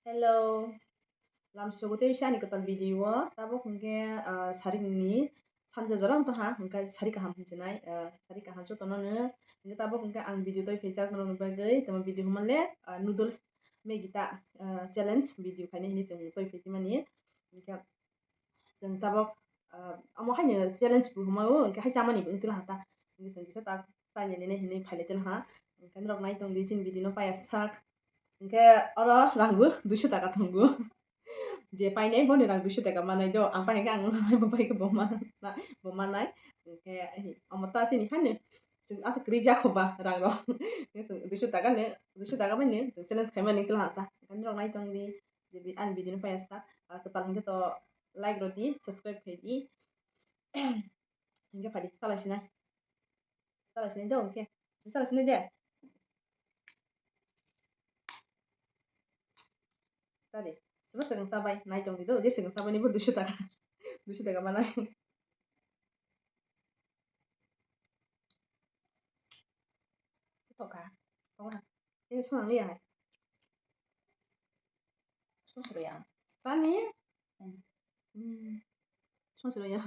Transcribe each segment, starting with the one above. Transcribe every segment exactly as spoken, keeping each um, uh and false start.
Hello. Lamsogo tei ani kwtal video o tabuk hwnkhe, ah, sarikni sanja jora wngtongkha, hwnkhe sarik kaham hinwi sinai, ah, sarik kaham jotono no. Hwnkhe tabuk hwnkhe ang video twi phaijak norokni bagwi, tamo video hwnmale, ah, noodles Maggi ta, ah, challenge video khainai hinwi chwng twi phaimani. Hwnkhe chwng tabuk, ah, omo haino challenge bo hwnmao, hwnkhe hai chamani bo wngtwi laha ta. Hwnkhe chwng kisa ta chainani hinwi phailaitwi laha. Hwnkhe norok naitongdi chini video no paiya sak. Hwnkhe oro rang bo duiso taka tongo. Je painai boni rang duiso taka manai do, ang paikhe ang bo paikhe bo manai, bo manai. Hwnkhe omo ta chini haino chwng aswk kwrwi jakho ba rang rok. Hwnkhe chwng duiso taka ni, duiso taka bai ni chwng challenge khaimani wngtwi laha ta. Hwnkhe norok naitongdi. Je bi-, ani video no paiya sak, ah, kwtal hwnkhe to like rw di, subscribe khai di. Hwnkhe phai di, chalai sinai. Chalai sinai do hwnkhe. Chalai sinai de. Cha di. Sobo swkang chabai, naitongdi do, je swkang chabai ni bo duiso taka. Duiso taka manai. Toka. Toka. Ini semua ya. Semua seru ya. Pani. Hmm. Semua seru ya.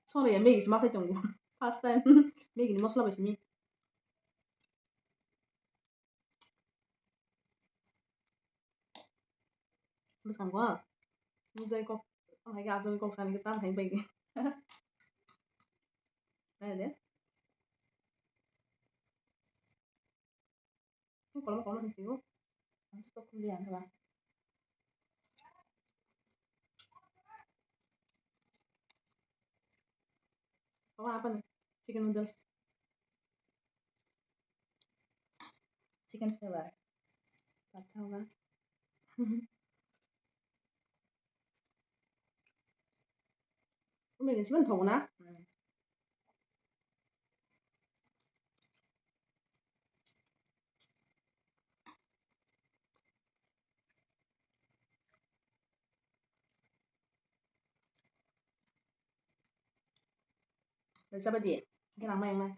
Semua seru ya, Maggi sama saya tunggu. First time. Maggi ni masala basi mi. Bwskango nukjagwi kok, tamo hai khe achugwi kok sanigwi tamo hai bai. Nai de. Koloma koloma hinwi swigo. Ang stok khum liya ang khe ba. Omo apa ni? Chicken noodles. Chicken flavor. Pacha hoga. Umi ni chicken thogo na? Hmm. Sabadi, kena mai mai.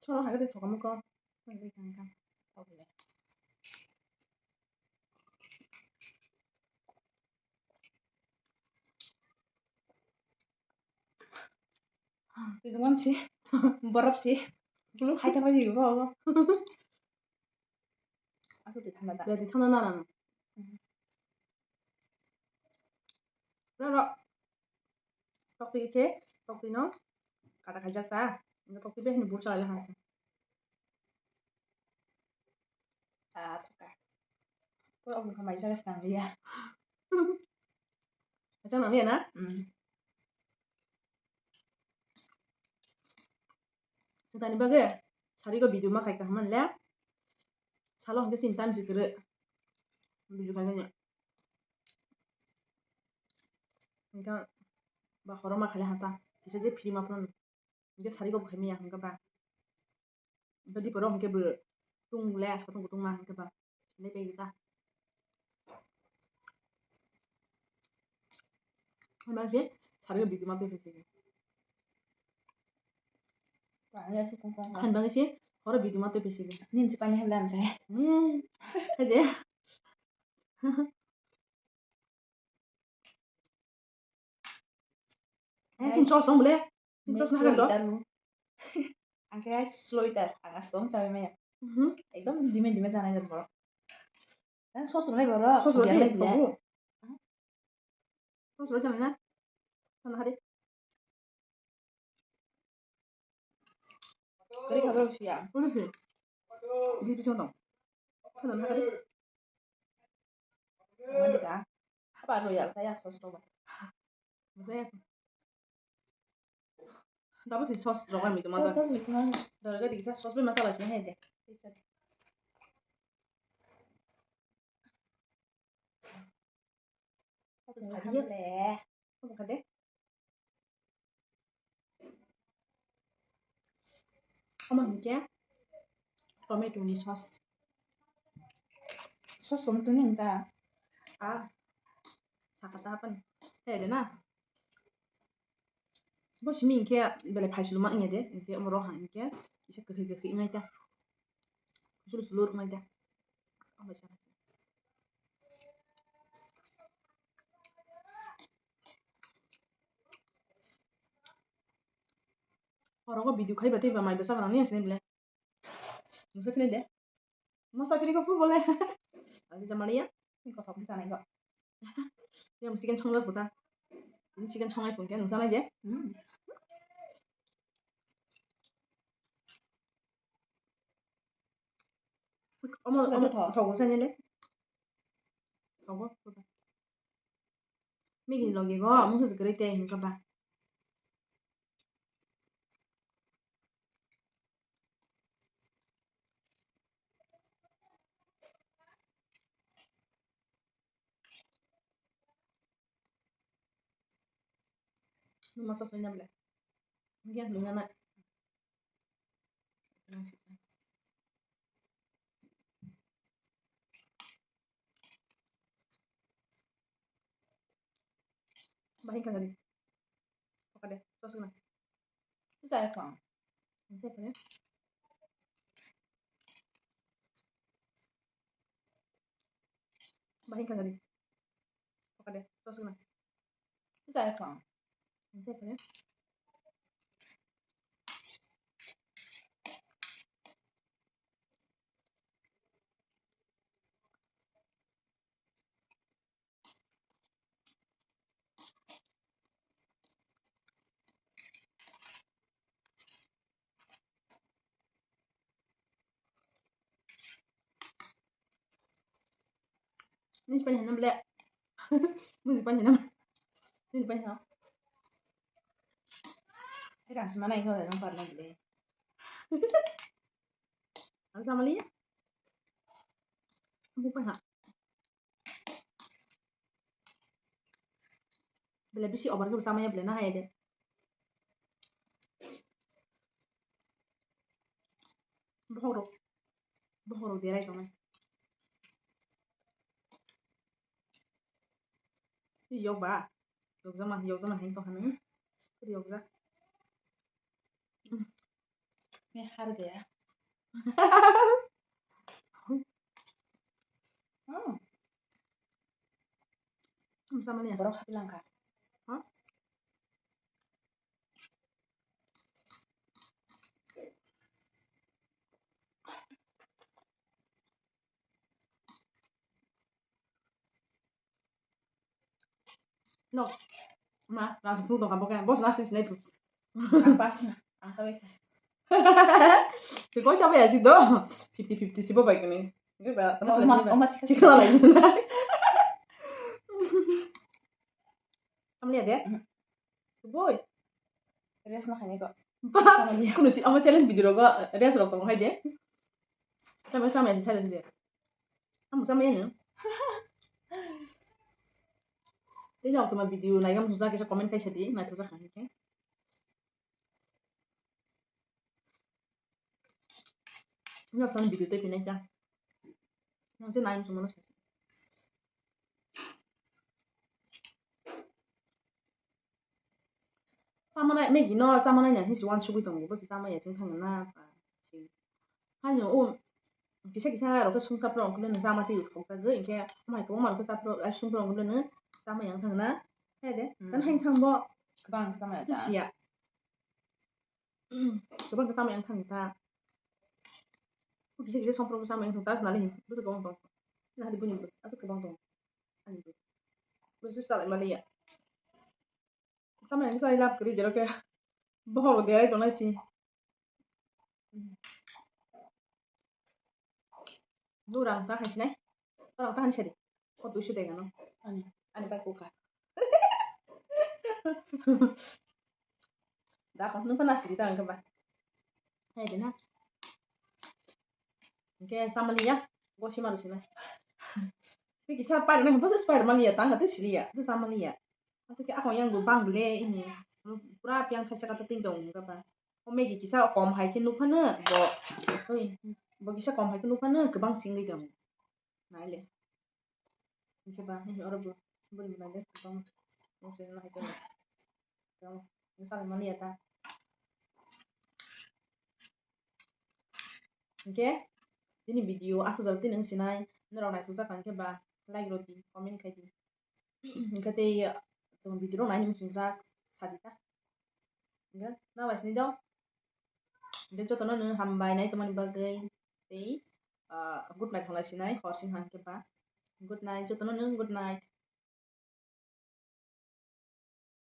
Solo hai de thoka muko. Twi dungam si. Borok si. Hai ta bai bo. Asuk twi thanda da. Jadi thanda na nang. Ro ro. Toktwi khe, toktwi no kata khaijak ta. Toktwi bai hwnwi busa lai ha. Ah, thoka. Ko obo khamai jaga snang liya. Acha nang liya na? Hmm. Chwng tani bagwi sari go video ma khai kaham manle. Salo hwnkhe chini time si kwrwi. Video khai manya. Hwnkhe ba horo ma khai hata. Kisa je free ma phone. Hwnkhe sari go khai manya hwnkhe ba. Badi poro hwnkhe bo tung le aswk tung tung ma hwnkhe ba. Lepe gita. Hwnba se sari video ma bese se. Hwnba se horo video ma bese se. Nin se pani hwnba amsa. Hmm. Hede. Eh, sin sos tong bole. Sin sos na hando. Ang khe slow eater, ang aswk chaui maya. Mhm. Ekdom dime dime chanai jar borok. Dan sos rwnai borok. Sos rwnai borok. Sos rwnai na. Sana hari. Kari kha borok siya. Ulu si. Di di sono. Sana hari. Mani ka. Haba royal saya sos roba. Saya. Dabo si sos rogai mi tuma. Sos mi tuma. Dore ga dikisa sos be masala si he de. Sos phadi ye. Sos phadi. Omo hinkhe tomato ni sos. Sos tomato ni hinkha. Ah. Sakata apa ni? Khe de na. Bo simi hinkhe belai phaisuluma wngya de, hinkhe omo rohang hinkhe kisa kwthwi kwthwi wngnai ta. Suluk suluk wngnai ta. Oro go video khai ba tei ba mai bwsa gwnang ni asini belai. Nungsa kini de. Masa kini ko pu bole. Agi jamani ya. Ni kothok ni sanai ko. Yang chicken songjak puta. Ini chicken songai pun kan nungsa nai je. Hmm. Omo, omo, thogo sani le. Thogo. Migi logi go, mungsa kwrwi tei hinka ba. Masa soina bole. Ngiya nunga na. Bahai kagari. Oka de, sos na. Bisa ya kong. Bisa ya. Bahai kagari. Oka de, sos na. Bisa ya kong. Bisa ya. Ni pani hanam le. Ni pani hanam. Ni pani ha. Era semana hijo de no parla inglés. Ang sama liya. Ang bukan ha. Bele bisi over khe bwsa maya bele na hai de. Bohorok, bohorok derai tongnai. Yok ba, yokjama, yokjama hai tongkha nang. Yokjak. Me har gaya. Hmm. Samsama ni borok habi langkha. Ha? No. Ma, langsung phone tongkha bo khe. Boss last sinai phone. Ang pass na. Ang sabai kha. Sikoi sabai asi do. Fifty fifty sibo bai kani. Ngi ba, tamo ma, ma, ma, chikla lai. Amli ade. Mhm. Suboi. Rest no khaini ko. Ba, kunu chi, amo challenge video rogo rest rok tong hai de. Sama sama ya challenge de. Amo sama ya. Tei jang tuma video naigam susa kisa comment kai sadi, nai susa khaini ke. Ngasam video tei pinai cha. Nang te nai musumo no. Chamanai, Maggie no chamanai na hinsi uansugui tongo, bosi chamaya chwng thangna, ba, si. Haino, o, kisa kisa rok khe sungsa phano ongkhorleno chama twi uthok jagwi, hinkhe, mai tongma rok khe chapro, ai sungsa phano ongkhorleno chamaya wng thangna, hai de, hmm, tani haino thangbo, kwbang chamaya ta. Siya. Kwbang khe chamaya wng thangkha. Kisa kisa songphoro khe chamaya wng thangkha, nali hinwi bwswk kwbang tong. Nahadi buini bwswk aswk kwbang tong. Ani bwswk. Bwswk salai maliya. Chamaya wng thangkha lab kwrwi jero khe. Bohoro derai tongnai si. Nurang ta hai sinai. Orang ta han sadi. Ko tu sudai gano. Ani, ani bai kuka. Da ko nung kana sidi ta ang ba. Hai dina. Oke, sama liya. Bosi maru sinai. Tiki sa pai na, bosi pai maliya, tang kata siliya. Tu sama liya. Aswk khe akon yang bo bang bile ini. Pura piang khaisa kata ting dong wngkha ba. O Maggie kisa kom hai khe nuphano bo. Oi, bo kisa kom hai khe nuphano kwbang singwi tongo. Naile. Hinkhe ba, hinkhe oro bo boni bo naile kwbang. Nwng se nwng hai khe nwng salai mani ya ta. Hingke bini video aswk jora tini wngsinai norok naithokjak kha hingke ba like rodi, comment khaidi. Hingke tei chwng video rok naini muchungjak sadi ta. Hingke nang lai sini dong. Hingke jotono nwng hambai nai tongmani bagwi tei good night halai sinai hor sing hangke ba. Good night jotono nwng good night.